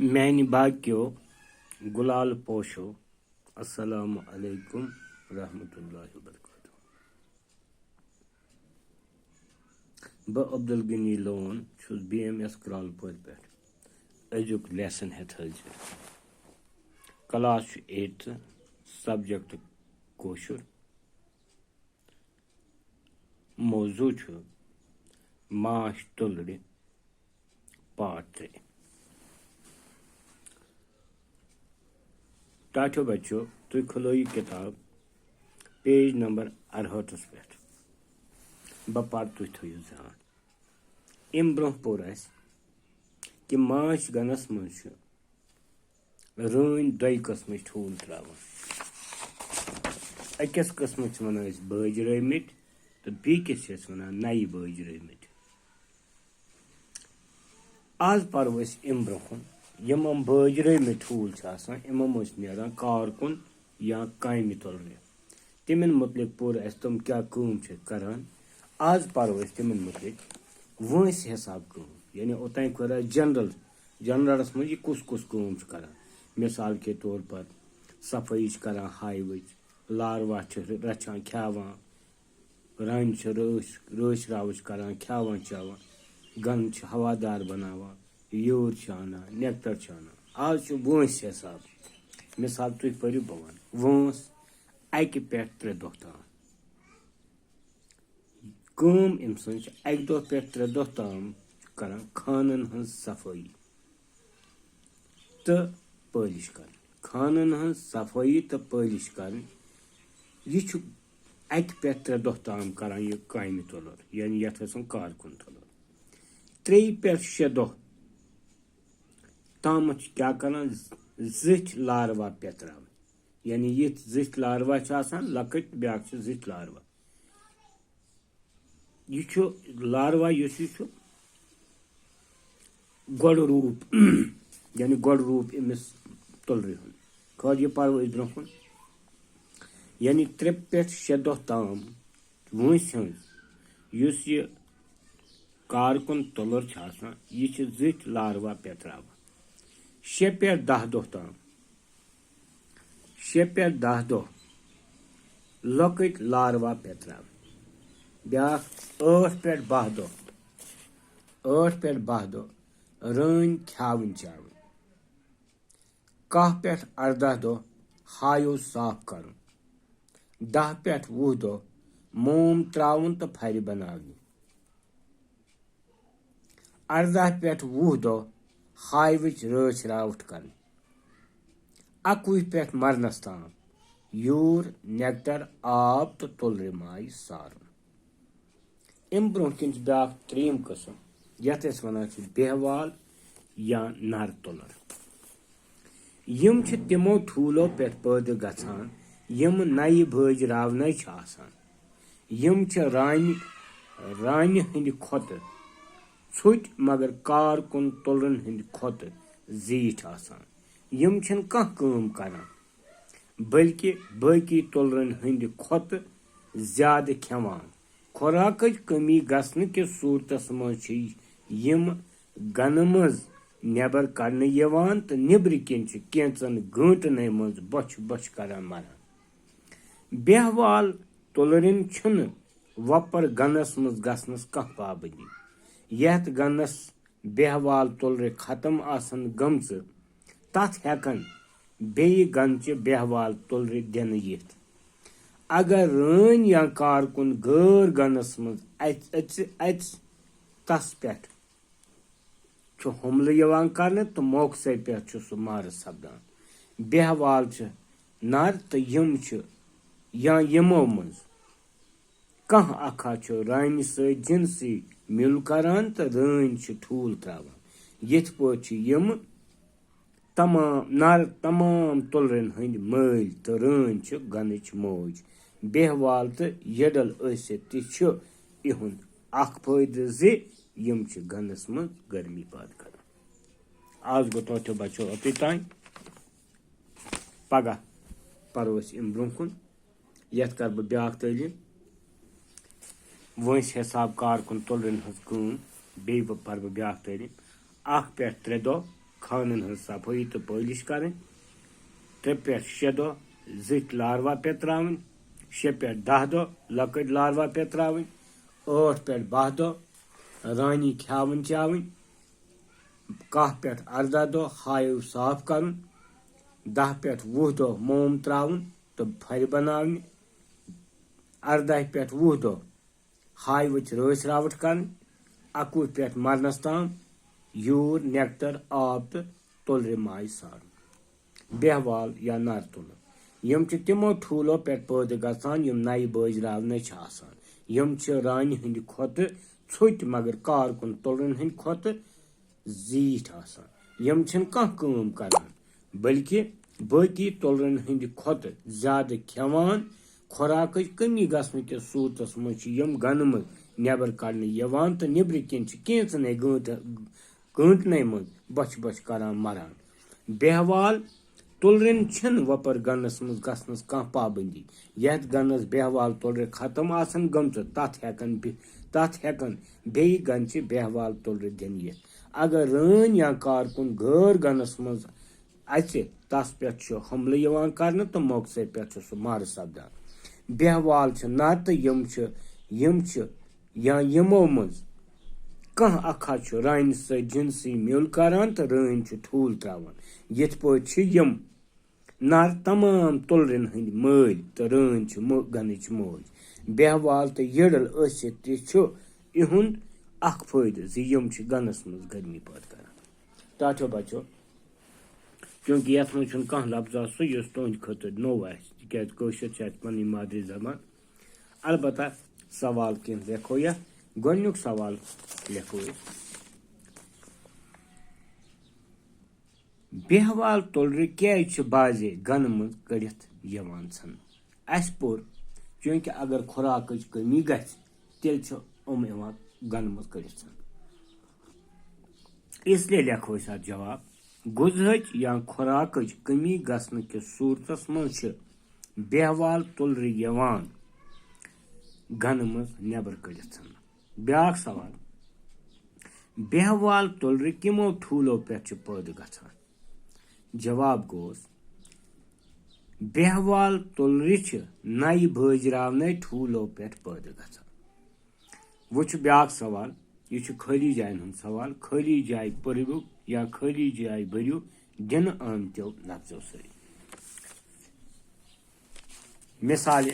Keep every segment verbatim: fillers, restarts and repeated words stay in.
میانہِ باغ کیو گُلال پوشو، السلام علیکم ورحمۃ اللہ وبرکاتہ۔ بہٕ عبدالغنی لون چھُس بی ایم ایس کرٛالہٕ پورِ پٮ۪ٹھ أزیُک lesson ہٮ۪تھ حٲضِر۔ Class چھُ eighth، subject کٲشُر۔ موضوع چھُ ماچھ تُلرِ، part three۔ ٹاٹھیو بچو، تُہۍ کھُلٲیِو کِتاب page number اَرہٲٹھس پٮ۪ٹھ۔ بہٕ پَرٕ، تُہۍ تھٲیِو زان۔ اَمہِ برٛونٛہہ پوٚر اَسہِ کہِ ماچھ گنَس منٛز چھُ رٲنۍ دۄیہِ قٕسمٕچ ٹھوٗل ترٛاوان۔ أکِس قٕسمَس چھِ وَنان أسۍ بٲجرٲومٕتۍ تہٕ بیٚکِس چھِ أسۍ وَنان نَیہِ بٲجرٲومٕتۍ۔ آز پَرو أسۍ اَمہِ برٛونٛہہ کُن، یِم یِم بٲجرٲومٕتۍ ٹھوٗل چھِ آسان، یِمو منٛز چھِ نیران کارکُن یا کامہِ تُلرِ۔ تِمَن مُتعلِق پوٚر اَسہِ، تِم کیٛاہ کٲم چھِ کران۔ آز پَرو أسۍ تِمَن مُتعلِق وٲنٛسہِ حِساب کٲم، یعنی اوٚتام کوٚر اَسہِ general، generalس منٛز یہِ کُس کُس کٲم چھُ کران۔ مثال کے طور پر صفٲیی چھِ کران ہایوٕچ، لاروا چھِ رَچھان کھیاوان، رانہِ چھِ رٲچھ، رٲچھ راوٕچ کران، کھیاوان چاوان، گن چھِ ہوادار بناوان، یور چھِ انان، nectar چھِ انان۔ آز چھُ وٲنٛسہِ حِساب۔ مثال تُہۍ پٔرِو، بہٕ وَنہٕ۔ وٲنٛس اَکہِ پٮ۪ٹھ ترٛےٚ دۄہ تام۔ کٲم أمۍ سٕنٛز چھِ اَکہِ دۄہ پٮ۪ٹھ ترٛےٚ دۄہ تام کران خانن ہٕنٛز صفٲیی تہٕ پٲلِش کرٕنۍ۔ خانن ہٕنٛز صفٲیی تہٕ پٲلِش کرٕنۍ، یہِ چھُ اَکہِ پٮ۪ٹھ ترٛےٚ دۄہ تام کران یہِ کامہِ تُلر، یعنی یَتھ أسۍ وَنان کارکُن تُلر۔ ترٛیٚیہِ پٮ۪ٹھ شےٚ دۄہ تامَتھ چھِ کیٛاہ کران؟ زِٹھۍ لاروا پٮ۪تراوٕنۍ۔ یعنی یِتھ زِٹھۍ لاروا چھِ آسان لۄکٕٹۍ، بیٛاکھ چھِ زِٹھۍ لاروا۔ یہِ چھُ لاروا، یُس یہِ چھُ گۄڈٕ روٗپ، یعنی گۄڈٕ روٗپ أمِس تُلرِ ہُنٛد۔ خٲر، یہِ پَرو أسۍ برٛونٛہہ کُن۔ یعنی ترٛےٚ پٮ۪ٹھ شےٚ دۄہ تام وٲنٛسہِ ہٕنٛز یُس یہِ کارکُن تُلر چھِ آسان، یہِ چھِ زِٹھۍ لاروا پٮ۪تراوان۔ شےٚ پٮ۪ٹھ دَہ دۄہ تام، شےٚ پٮ۪ٹھ دَہ دۄہ لۄکٕٹۍ لاروا پٮ۪تراوٕنۍ۔ بیٛاکھ ٲٹھ پٮ۪ٹھ باہ دۄہ، ٲٹھ پٮ۪ٹھ باہ دۄہ رٲنۍ کھیاوٕنۍ چاوٕنۍ۔ کاہ پٮ۪ٹھ اَرداہ دۄہ ہایو صاف کرُن۔ دَہ پٮ۪ٹھ وُہ دۄہ موم ترٛاوُن تہٕ پھرِ بناونہِ۔ اَرداہ پٮ۪ٹھ وُہ دۄہ ہایوٕچ رٲچھ راوٹھ کرٕنۍ۔ اَکوُہ پٮ۪ٹھ مرنَس تام یوٗر، nectar، آب تہٕ تُلرِ مایہِ سارُن۔ اَمہِ برٛونٛہہ کِنۍ چھُ بیٛاکھ ترٛیٚیِم قٕسٕم، یَتھ أسۍ وَنان چھِ بیہوال یا نر تُلر۔ یِم چھِ تِمو ٹھوٗلو پٮ۪ٹھ پٲدٕ گژھان، یِم نَیہِ بٲج راونَے چھِ آسان۔ یِم چھِ رانہِ، رانہِ ہٕنٛدِ کھۄتہٕ ژھوٚٹۍ، مگر کارکُن تُلرَن ہٕنٛدِ کھۄتہٕ زیٖٹھۍ آسان۔ یِم چھِنہٕ کانٛہہ کٲم کران، بلکہِ باقی تُلرَن ہٕنٛدِ کھۄتہٕ زیادٕ کھٮ۪وان۔ خوراکٕچ کمی گژھنہٕ کِس صوٗرتس منٛز چھِ یِم گنہٕ منٛز نٮ۪بر کڑنہٕ یِوان تہٕ نیٚبرٕ کِنۍ چھِ کینٛژن گٲنٛٹنٕے منٛز بۄچھِ بۄچھِ کران مران۔ بیہوال تُلرٮ۪ن چھُنہٕ وۄپر گنس منٛز گژھنس کانٛہہ پابندی۔ یتھ گنس بیہوال تُلرِ ختم آسن گٔمژٕ، تتھ ہٮ۪کن بیٚیہِ گنچہِ بیہوال تُلرِ دِنہٕ یِتھ۔ اگر رٲنۍ یا کارکُن غٲر گنس منٛز اژِ، اژِ، اژِ، تس پٮ۪ٹھ چھُ حملہٕ یِوان کرنہٕ تہٕ موقعسٕے پٮ۪ٹھ چھُ سُہ مارٕ سپدان۔ بیہوال چھِ نر تہٕ یِم چھِ یا یِمو منٛز کانٛہہ اکھا چھُ رانہِ سۭتۍ جنسی مِل کران تہٕ رٲنۍ چھِ ٹھوٗل تراوان۔ یِتھ پٲٹھۍ چھِ یِم تمام نر تمام تُلرٮ۪ن ہٕنٛدۍ مٲلۍ تہٕ رٲنۍ چھِ گنٕچ موج۔ بیہوال تہٕ یڈل ٲسِتھ تہِ چھُ یِہُنٛد اکھ فٲیدٕ زِ یِم چھِ گنس منٛز گرمی پٲدٕ کران۔ آز گوٚو توتہِ بچو اوٚتُے تام۔ پگاہ پرو أسۍ اَمہِ برٛونٛہہ کُن۔ یَتھ کَرٕ بہٕ بیٛاکھ تعلیٖم۔ وٲنٛسہِ حِساب کارکُن تُلرٮ۪ن ہٕنٛز کٲم۔ بیٚیہِ بہٕ پَرٕ بہٕ بیٛاکھ تعلیٖم۔ اَکھ پٮ۪ٹھ ترٛےٚ دۄہ خانن ہٕنٛز صفٲیی تہٕ پٲلِش کرٕنۍ۔ ترٛےٚ پٮ۪ٹھ شےٚ دۄہ زِٹھۍ لاروا پیتراوٕنۍ۔ شےٚ پٮ۪ٹھ دَہ دۄہ لۄکٕٹۍ لاروا پیتراوٕنۍ۔ ٲٹھ پٮ۪ٹھ باہ دۄہ رانی کھیاوٕنۍ چاوٕنۍ۔ کاہ پٮ۪ٹھ اَرداہ دۄہ ہایو صاف کرُن۔ دَہ پٮ۪ٹھ وُہ دۄہ موم تراوُن تہٕ پھرِ بناونہِ۔ اَرداہ پٮ۪ٹھ وُہ دۄہ ہایوٕچ رٲچھ راوَٹھ کرٕنۍ۔ اَکوُہ پٮ۪ٹھ مرنَس تام یوٗر، نیکٹر، آب تہٕ تُلرِ ماے سارُن۔ بیہوال یا نر تُلُر۔ یِم چھِ تِمو ٹھوٗلو پٮ۪ٹھ پٲدٕ گژھان، یِم نَیہِ بٲجراونٕچ چھِ آسان۔ یِم چھِ رانہِ ہٕنٛدِ کھۄتہٕ ژھوٚٹۍ مگر کارکُن تُلرٮ۪ن ہٕنٛدِ کھۄتہٕ زیٖٹھۍ آسان۔ یِم چھِنہٕ کانٛہہ کٲم کران، بلکہِ باقی تُلرٮ۪ن ہٕنٛدِ کھۄتہٕ زیادٕ کھٮ۪وان۔ خوراکٕچ کٔمی گژھنہٕ کِس صوٗرتس منٛز چھِ یِم گنہٕ منٛز نٮ۪بر کڑنہٕ یِوان تہٕ نیٚبرٕ کِنۍ چھِ کینٛژنٕے گٲنٛٹہٕ، گٲنٛٹنٕے منٛز بۄچھِ بۄچھِ کران مران۔ بیہوال تُلرٮ۪ن چھِنہٕ وۄپر گنس منٛز گژھنس کانٛہہ پابندی۔ یتھ گنس بیہوال تُلرِ ختم آسن گٔمژٕ، تتھ ہٮ۪کن بِ-، تتھ ہٮ۪کن بیٚیہِ گنچہِ بیہوال تُلرِ دِنہٕ یِتھ۔ اگر رٲنۍ یا کارکُن غٲر گنس منٛز اژِ، تس پٮ۪ٹھ چھُ حملہٕ یِوان کرنہٕ تہٕ موقعسٕے پٮ۪ٹھ چھُ سُہ مارٕ سپدان۔ بیہوال چھِ نر تہٕ یِم چھِ، یِم چھِ یا یِمو منٛز کانٛہہ اکھا چھُ رانہِ سۭتۍ جنسی میُل کران تہٕ رٲنۍ چھِ ٹھوٗل تراوان۔ یِتھ پٲٹھۍ چھِ یِم نر تمام تُلرٮ۪ن ہٕنٛدۍ مٲلۍ تہٕ رٲنۍ چھِ مو-، گنٕچ موج۔ بیہوال تہٕ یٔڑل ٲسِتھ تہِ چھُ یِہُنٛد اکھ فٲیدٕ زِ یِم چھِ گنس منٛز گرمی پٲدٕ کران۔ ٹاٹھیو بچو، چونکہ یتھ منٛز چھُنہٕ کانٛہہ لفظا سُہ یُس تُہنٛدِ خٲطرٕ نوٚو آسہِ، تِکیازِ کٲشُر چھِ اَسہِ پنٕنۍ مادری زبان۔ البتہ سوال کینٛہہ لیکھو یتھ۔ گۄڈنیُک سوال لیکھو أسۍ، بیہوال تُلرِ کیازِ چھِ بعضے گنہٕ منٛز کٔڑِتھ یِوان ژھٕننہٕ؟ اَسہِ پوٚر، چونکہ اگر خوراکٕچ کٔمی گژھِ، تیٚلہِ چھِ یِم یِوان گنہٕ منٛز کٔڑِتھ ژھٕننہٕ۔ اس لیے لیکھو أسۍ اَتھ جواب، غذہٕچ یا خوراکٕچ کٔمی گژھنہٕ کِس صوٗرتس منٛز چھِ بیہوال تُلرِ یِوان گنہٕ منٛز نٮ۪بر کٔڑِتھ ژھٕننہٕ۔ بیٛاکھ سوال، بیہوال تُلرِ کِمو ٹھوٗلو پٮ۪ٹھ چھِ پٲدٕ گژھان؟ جواب گوس، بیہوال تُلرِ چھِ نَیہِ بٲجراونَے ٹھوٗلو پٮ۪ٹھ پٲدٕ گژھان۔ وۄنۍ چھُ بیٛاکھ سوال، یہِ چھُ خٲلی جاین ہُنٛد سوال، خٲلی جاے پٔرِو یا خٲلی جاے بٔرِو دِنہٕ آمتیو لفظو سۭتۍ۔ مثالہِ،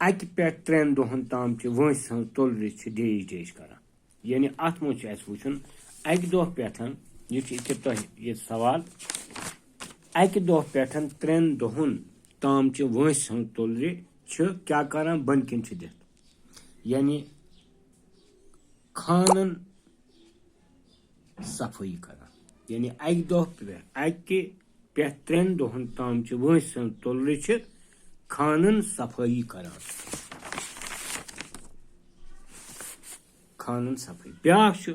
اَکہِ پٮ۪ٹھ ترٛٮ۪ن دۄہَن تام چھِ وٲنٛسہِ ہٕنٛز تُلرِ چھِ ڈیش ڈیش کران۔ یعنی اَتھ منٛز چھُ اَسہِ وٕچھُن، اَکہِ دۄہ پٮ۪ٹھ، یہِ چھُ، یہِ چھُ تۄہہِ یہِ سوال، اَکہِ دۄہ پٮ۪ٹھ ترٛٮ۪ن دۄہَن تام چھِ وٲنٛسہِ ہٕنٛز تُلرِ چھِ کیٛاہ کران، بۄنہٕ کِنۍ چھِ دِتھ۔ یعنی خانن صفٲیی کران۔ یعنی اَکہِ دۄہ پٮ۪ٹھ، اَکہِ پٮ۪ٹھ ترٛٮ۪ن دۄہَن تام چھِ وٲنٛسہِ ہٕنٛز تُلرِ چھِ خانن صفٲیی کران۔ خانن صفٲیی۔ بیٛاکھ چھُ،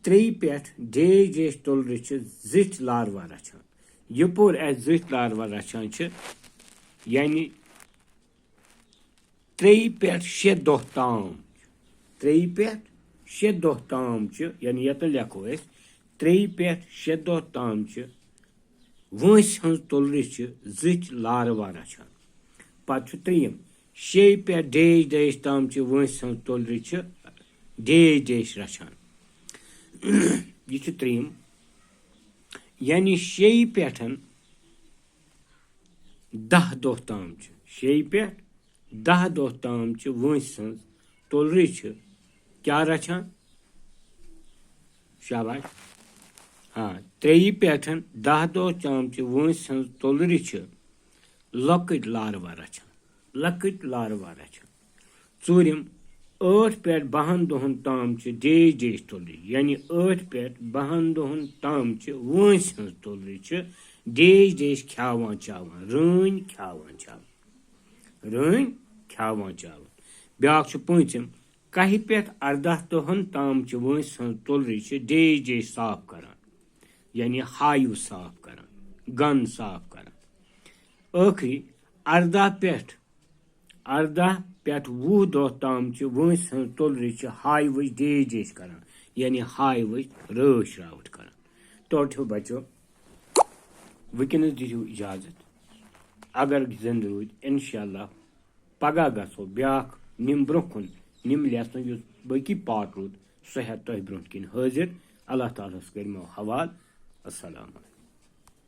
ترٛیٚیہِ پٮ۪ٹھ ڈیش ڈیش تُلرِ چھِ زِٹھۍ لاروا رچھان۔ یہِ پوٚر اَسہِ زِٹھۍ لاروا رچھان چھِ، یعنی ترٛیٚیہِ پٮ۪ٹھ شےٚ دۄہ تام، ترٛیٚیہِ پٮ۪ٹھ شےٚ دۄہ تام چھِ، یعنی ییٚتٮ۪ن لیکھو أسۍ، ترٛیٚیہِ پٮ۪ٹھ شےٚ دۄہ تام چھِ وٲنٛسہِ ہٕنٛز تُلرِ چھِ زِٹھۍ لاروا رچھان۔ پتہٕ چھُ ترٛیٚیِم، شیٚیہِ پٮ۪ٹھ ڈیش ڈیش تام چھِ وٲنٛسہِ ہٕنٛز تُلرِ چھِ ڈیش ڈیش رچھان۔ یہِ چھُ ترٛیٚیِم، یعنی شیٚیہِ پٮ۪ٹھ دَہ دۄہ تام چھِ، شیٚیہِ پٮ۪ٹھ دَہ دۄہ تام چھِ وٲنٛسہِ ہٕنٛز تُلرِ چھِ کیٛاہ رچھان؟ شاباش۔ ہاں، ترٛیٚیہِ پٮ۪ٹھ دَہ دۄہ تام چھِ وٲنٛسہِ ہٕنٛز تُلرِ چھِ لۄکٕٹۍ لاروا رچھان، لۄکٕٹۍ لاروا رچھان۔ ژوٗرِم، ٲٹھ پٮ۪ٹھ بَہَن دۄہَن تام چھِ ڈیش ڈیش تُلرِ، یعنی ٲٹھ پٮ۪ٹھ بَہَن دۄہَن تام چھِ وٲنٛسہِ ہٕنٛز تُلرِ چھِ ڈیش ڈیش کھیٛاوان چاوان، رٲنۍ کھیٛاوان چاوان۔ رٲنۍ کھیٛاوان چاوان۔ بیٛاکھ چھُ پوٗنٛژِم، کَہہِ پٮ۪ٹھ اَرداہ دۄہَن تام چھِ وٲنٛسہِ ہٕنٛز تُلرِ چھِ ڈیش ڈیش صاف کران، یعنی ہایو صاف کران، گن صاف کران۔ ٲخری، اَرداہ پٮ۪ٹھ، اَرداہ پٮ۪ٹھ وُہ دۄہ تام چھِ وٲنٛسہِ ہٕنٛز تُلرِ چھِ ہایوٕچ ڈیش ڈیش کران، یعنی ہاے وٕچھ رٲچھ راوٕٹھ کران۔ ٹوٹھیو بچو، وٕنکیٚنس دِیِو اجازت۔ اگر زندٕ روٗدۍ، انشاءاللہ پگاہ گژھو بیاکھ نِم برونٛہہ کُن، نِم لیسن یُس باقی پارٹ روٗد، سُہ ہٮ۪تھ تۄہہِ برونٛٹھ کِنۍ حٲضِر۔ اللہ تعالیٰ ہس کٔرمو حوال۔ السلام علیکم۔